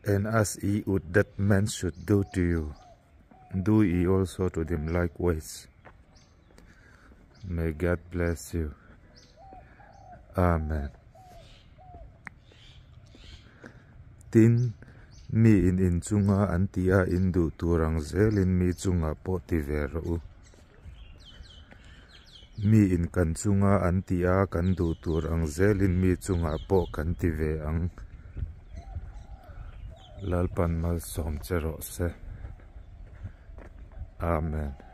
And as ye would that men should do to you, do ye also to them likewise. May God bless you. Amen. Tin, mi in in chunga an tia in duh tur ang zelin mi chungah pawh ti ve rawh u. Mi in kan chunga an tia kan duh tur ang zelin mi chungah pawh kan ti ve ang. Lalpan malsawm che rawh se. Amen.